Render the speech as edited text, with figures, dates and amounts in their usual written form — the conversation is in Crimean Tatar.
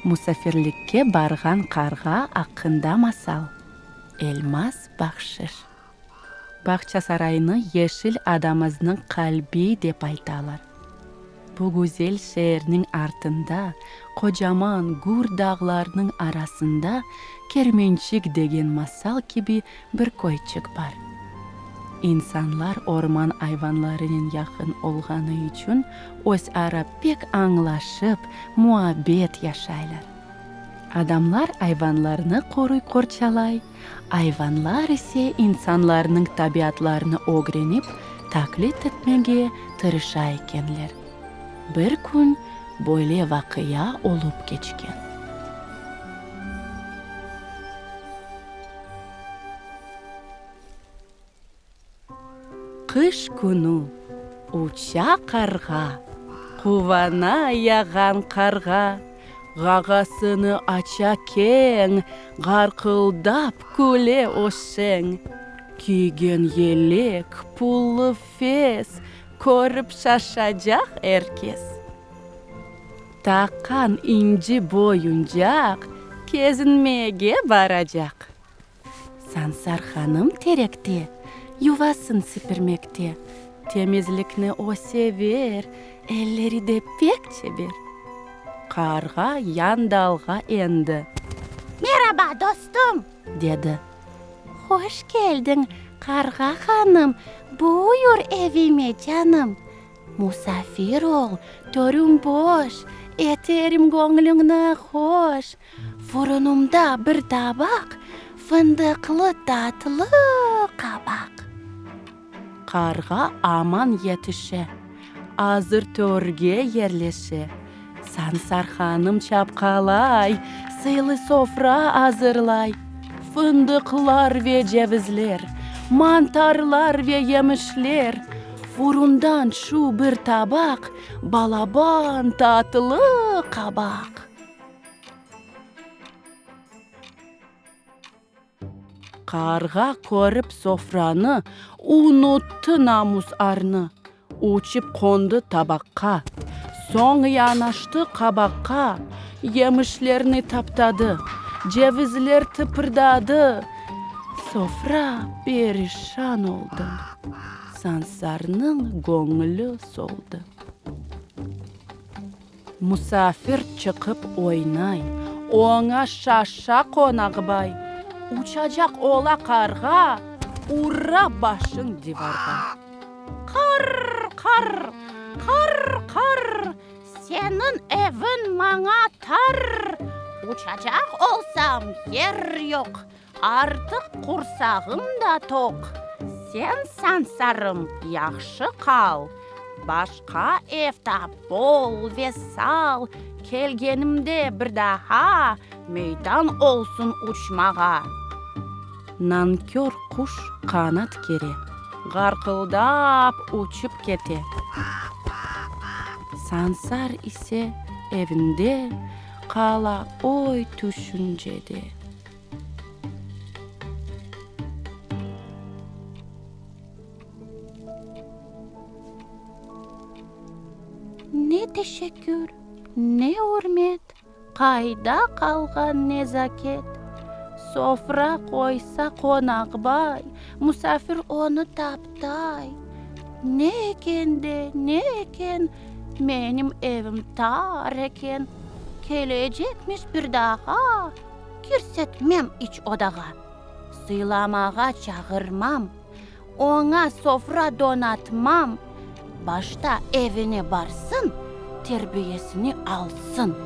Musafirlikke barğan qarğa aqqında masal. Elmaz bahşış. Bağçasaraynı yeşil adamıznıñ qalbi dep aytalar. Bu güzel şeerniñ artında, qocaman gür dağlarnıñ arasında Kermençik degen masal kibi bir köyçik bar. İnsanlar orman ayvanlarınen yaqın olğanı içün öz ara pek añlaşıp, muabbet yaşaylar. Adamlar ayvanlarnı qoruy-qorçalay, ayvanlar ise insanlarnıñ tabiatlarını ögrenip, taqlit etmege tırışa ekenler. Bir kün böyle vaqia olıp keçken. Qış künü uça qarğa, Quvana yağan qarğa, Ğağasını aça keñ, Ğarqıldap küle o şeñ. Kiygen yelek, pullı fes, Körip şaşacaq er kes. Taqqan inci boyuncaq, Kezinmege baracaq. Sansar hanım terekte yuvasın sipirmekte. Temizlikni o sever, elleri de pek çeber. Qarğa yan dalğa endi. Meraba, dostum! Dedi. Hoş keldiñ, qarğa hanım, buyur evime, canım. Musafir ol, törüm boş, eterim göñlüñni hoş. Furunımda bir tabaq fındıqlı tatlı qabaq. Qarğa aman yetişe, azır törge yerleşe. Sansar hanım çapqalay, sıylı sofra azırlay. Fındıqlar ve cevizler, mantarlar ve yemişler, furundan şu bir tabaq balaban tatlı qabaq. Qarğa körip sofranı, unuttı namus-arnı, uçıp qondı tabaqqa, soñ yanaştı qabaqqa, yemişlerni taptadı, cevizler tıpırdadı, sofra perişan oldı, Sansarnıñ göñlü soldı. Musafir çıqıp oynay, oña şaşa qonaqbay. Uçacaq ola qarğa, ura başın divarğa. Qar, qar, qar, qar, seniñ eviñ maña tar. Uçacaq olsam, yer yoq, Artıq qursağım da toq. Sen, Sansarım, yahşı qal, başqa ev tap, bol ve sal, kelgenimde bir daa meydan olsun uçmağa. Nankör quş qanat kere, ğarqıldap uçıp kete. Sansar ise evinde qala oy-tüşüncede. Ne teşekkür, ne ürmet, qayda qalğan nezaket? Sofra qoysa qonaqbay, musafir onı taptay. Ne eken de, ne eken, menim evim tar eken, kelecekmiş bir daa, Kirsetmem iç odağa, sıylamağa çağırmam, oña sofra donatmam, başta evine barsın, terbiyesini alsın.